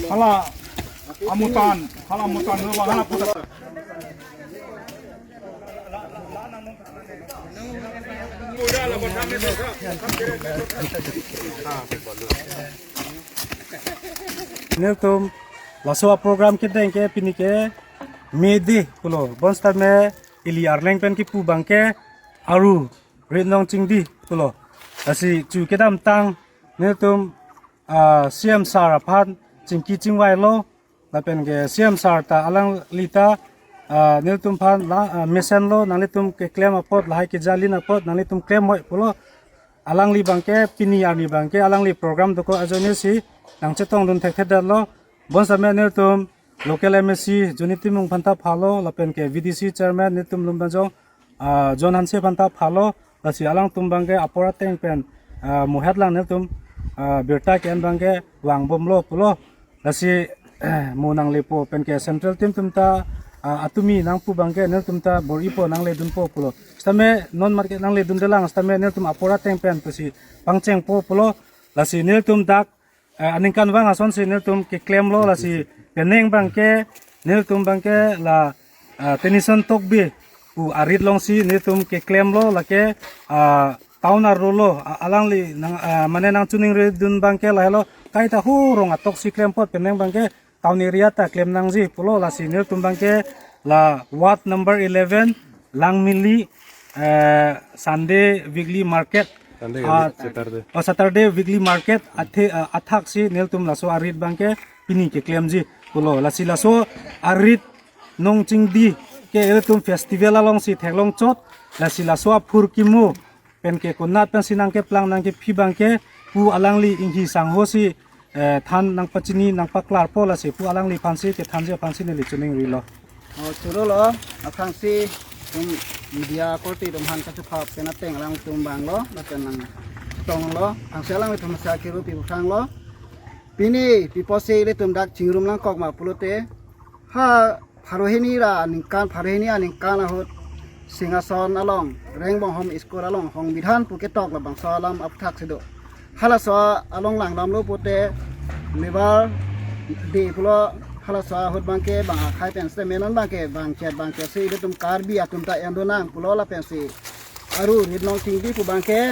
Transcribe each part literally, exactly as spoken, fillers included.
Hala amutan, hala amutan, hala amutan. Nelitum laso a-program kedeng ke pini ke May Day pulo. Bonsitame ili arleng pen kipu abang ke Aru Rit Nong Chingdi pulo. Lasi chu kedamtang nelitum, ah, C M sir aphan chingki chingvailo. Lapen ke C M sir ta alangli ta, ah, nelitum aphan la, ah, mesenlo, nanglitum keklem apot, lahai kejalin apot nanglitum klem hoi pulo. Alangli abang ke pini arni abang ke alangli program dokok ajoine si nangchetongdun thekthedetlo. Bonsitame nelitum local M A C Joni Timung aphan ta phalo, lapen ke V D C chairman nelitum Lumbajong, ah, John Hanse aphan ta phalo. Lasi alangtum abang ke apor ateng pen, ah, muhet lang nelitum, ah, birta ke-en abang ke vangbomlo pulo. Lasi mo nanglepo pen ke central team atum ta, ah, atumi nangpu abang ke nelitum ta bor-ipo, nangledunpo pulo. Sitame non market nangledundelang, sitame nelitum apor ateng pen pusi pangchengpo pulo. Lasi nelitum dak, eh, aningkanvang asonsi nelitum keklemlo, lasi penang abang ke nelitum abang ke la, ah, Tenison Tokbi pu arit alongsi nelitum keklemlo, lake, ah, town arlo lo, ah, alangli nang, ah, mane nangchiningridun abang ke lahelo, kaita hurong atoksi klem apot penang abang ke town area ta klem nangji pulo. Lasi nelitum abang ke la ward number eleven Langmili, eh, Sunday weekly market, Sunday, ah, Saturday. Oh, Saturday weekly market athe, ah, athaksi nelitum laso arit abang ke pini keklemji pulo. Lasi laso arit Nong Chingdi ke ilitum festival alongsi theklong chot. Lasi laso aphurkimo pen ke konat pensi nangkeplang nangkephi abang ke pu alangli inghi sanghosi, eh, than nangpachini nangpaklarpo, lasi pu alangliphansi kethanji aphansi neli chiningrilo. Oh, chorolo, aphrangsi, um, media korte atum aphan kachepha pen ateng alangtum abang lo, lapen nangtonglo, aphrangsi alanglitum sa kiru pi bukhang lo. Pini, pi apotsi ilitum dak chingrum nangkok ma pulote, ha, pharo hini ra aningkan, pharo hini aningkan ahut Singhason along, Rengbonghom School along, Hongbidhan pu ketok labangso alam aphuthak si do. Halaso along langdamlo pute Labour Day pulo, halaso ahut abang ke bang akhai pen sitame non abang ke bangchet bangchet si ilitum Karbi atum ta endonang pulo lapensi Aru Rit Nong Chingdi pu abang ke,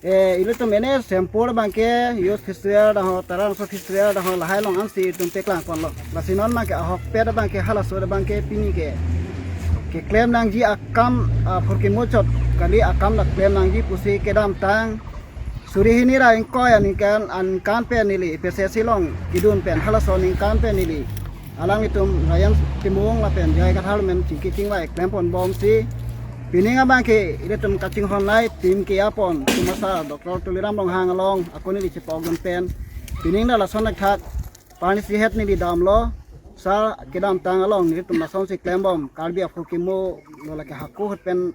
eh, ilitum ene sempur abang ke Youth Festival dang ho, Tarangso Festival dang ho, lahai along ansi itum peklangponlo. Lasi non abang ke ahokpet abang ke halaso abang ke pini ke keklem nangji akam, ah, phurkimo chot kali, akam ta klem nangji pusi kedamtang suri hini ra ingkoi aningkan, aningkan pen neli P C C along kedun pen halaso aningkan pen neli alanglitum Rayan Timung lapen Joy Kathar men chingki chingvai klemponbomsi, pining abang ke ilitum kachinghon nai tim kejapon atum asar Doctor Tuliram Ronghang along ako neli chepokdun pen, pining ta lason thakthak parnisi het neli damlo, sar kedamtang along nelitum lasonsi klembom, Karbi aphurkimo lo lake hako ahut pen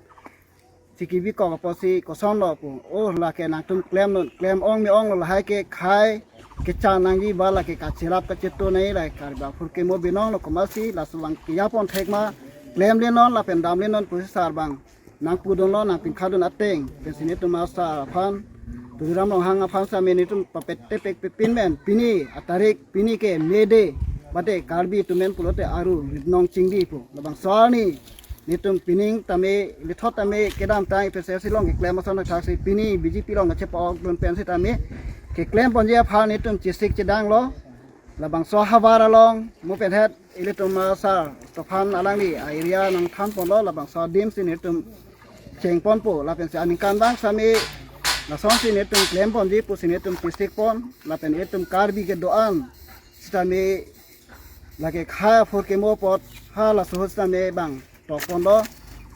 chikibikok apotsi kosonlo pu. Oh, lake nangtum klem non, klem ong me ong lo, lahai ke khai kechan nangji ba lake kachirap kachetu nai, lahai Karbi aphurkimo binong lo, komatsi laso abang kejapon thek ma, klemle non lapen damle non pusi sar abang nangpudunlo, nangpinkhadun ateng pensi nelitum asar aphan, Tuliram Ronghang aphan sitame nelitum papet tepek pepin men, pini atarik, pini ke May Day, bate Karbi atum men pulote Aru Rit Nong Chingdi pu. Labangso arni nelitum pining tame, lithot tame kedamtang P C C along keklem ason thaksi pini B J P along kachepokdun pen sitame keklemponji aphan nelitum chesik chedanglo. Labangso havar along mo pen het ilitum asar Stephan alangli a-area nangthanponlo, labangso adim si nelitum chengponpo, lapensi aningkanvang sitame lasonsi nelitum klemponji pusi nelitum chesikpon, lapen ilitum Karbi kedo-an sitame lake khai aphurkimo apot halaso ahut sitame bang tokponlo,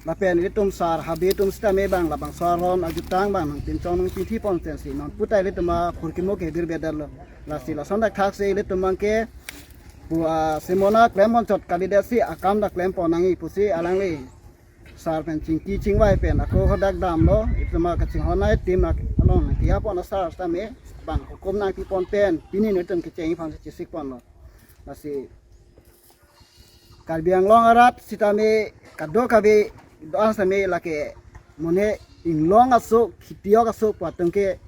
lapen ilitum sar habe atum sitame bang labangso aron ajutang bang nangpinchong nangpinthipon pensi non putai ilitum aphurkimo ke birbedetlo. Lasi lason thakthaksi ilitum abang ke pu asimona klempon chot kalidetsi akam ta klempon nangji pusi alangli sar pen chingki chingvai pen ako hadak damlo, itum akachinghon nai tim along nangkejapon asar sitame bang hukum nangpipon pen pini nelitum kecheng aphan chesikponlo. Lasi Karbi Anglong arat sitame kadokave do-an sitame lake mone inglong aso, khiti-ok aso pu atum ke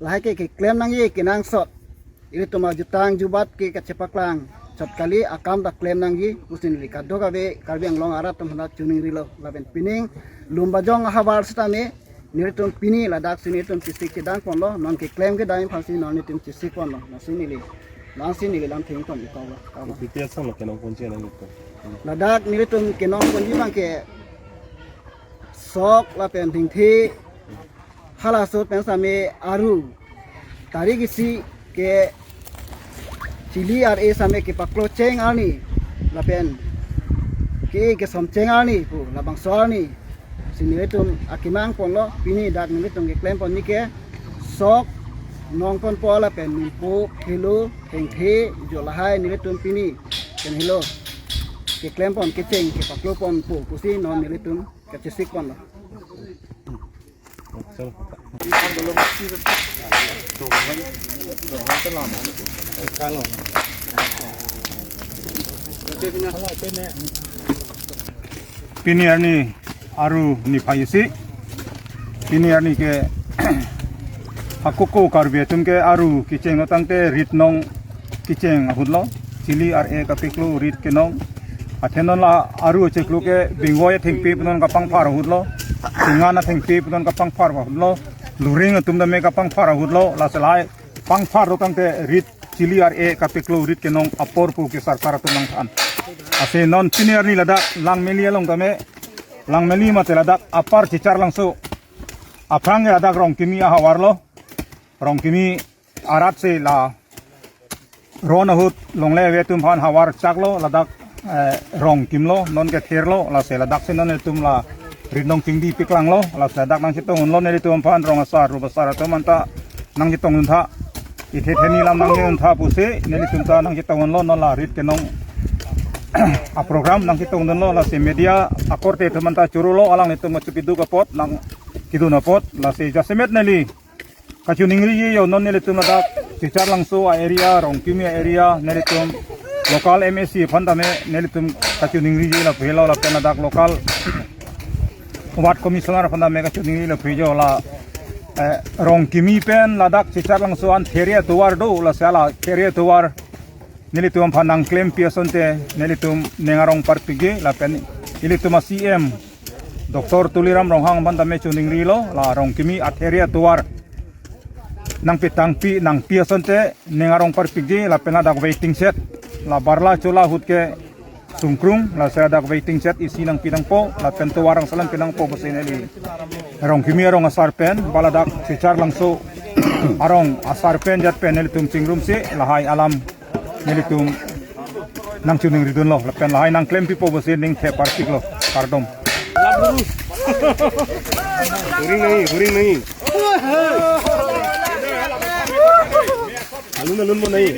Lahai ke keklem nangji kenangsot, ilitum ajutang jubat ke kachepaklang chot kali, akam ta klem nangji pusi neli kadokave Karbi Anglong arat atum aphan chiningrilo. Lapen pining Lumbajong ahavar sitame nelitum pini ladak si nelitum chesik chedang ponlo, non keklem kedam aphansi non nelitum chesik ponlo. Lasi neli, lasi neli lam thengpon di kau. Kopi asonlo kenong ponji nangtum? Ladak nelitum kenong ponji abang ke sok lapen thengthe, halaso pen sitame aru, tarik isi ke chili ar-e sitame kepaklo cheng arni, lapen ke kesom cheng arni pu labangso arni si nelitum akemang ponlo. Pini dak nelitum keklem ponji ke sok, nong ponpo lapen nimpo, helo, thengthe, jo lahai nelitum pini pen helo keklem pon, kecheng kepaklo ponpo pusi non nelitum kachesik ponlo. Pini arni aru niphai isi. Pini arni ke hakoko Karbi atum ke aru kecheng lo tangte rit nong kecheng ahutlo, chili ar-e kapeklo, rit kenong. Athe non la aru cheklo ke bingvoi athengpi punon kapangphar ahutlo, singan athengpi punon kapangphar ahutlo, luring atum tame kapangphar ahutlo, lasi lahai pangphar lo tangte rit chili ar-e kapeklo, rit kenong apor pu ke sarkar atum nangthan. Lasi non pini arni ladak Langmeli along tame, Langmeli mate ladak Upper Chicharlangso aphrang ke ladak Rongkimi ahavar lo. Rongkimi arat si la ron ahut longle ave atum aphan havar chaklo, ladak, eh, rong kimlo, non ketherlo, lasi ladak si non nelitum la rit nong chingdi piklanglo, lasi ladak nangchetong unlo nelitum aphan rong asar, rup asar atum anta nangchetong untha, ithe theni lam nangji untha pusi nelitum ta nangchetong unlo, non la rit kenong aprogram nangchetong dunlo, lasi media akorte atum anta chorolo, alanglitum kachepiduk apot, nangkedun apot, lasi jasemet neli kachiningri yo, non nelitum ladak Chicharlangso a-area, Rongkimi a-area, nelitum local M A C aphan tame nelitum kachiningri lapu helo, lapen ladak local ward commissioner aphan tame kachiningri lapu jo la, eh, Rongkimi pen ladak Chicharlangso an there atovar do, lasi la there atovar nelitum aphan nangklempi asonte nelitum ning arong parpikji, lapen ilitum a-C M Doctor Tuliram Ronghang aphan tame chiningrilo, la Rongkimi a-there atovar nangpetangpi, nangpi asonte ning arong parpikji, lapen ladak waiting shed, la Barla Chola ahut ke sungkrung, lasi ladak waiting shed isi nangpi nangpo, lapen tovar angsalan pi nangpo pusi neli Rongkimi arong asar pen, ba ladak Chicharlangso arong asar pen jat pen nelitum chingrumsi lahai alam nelitum nangchiningri dunlo, lapen lahai nangklempipo pusi ning the parpiklo, kardom. Huring nahi, huring nahi. Alun alun mo nahi.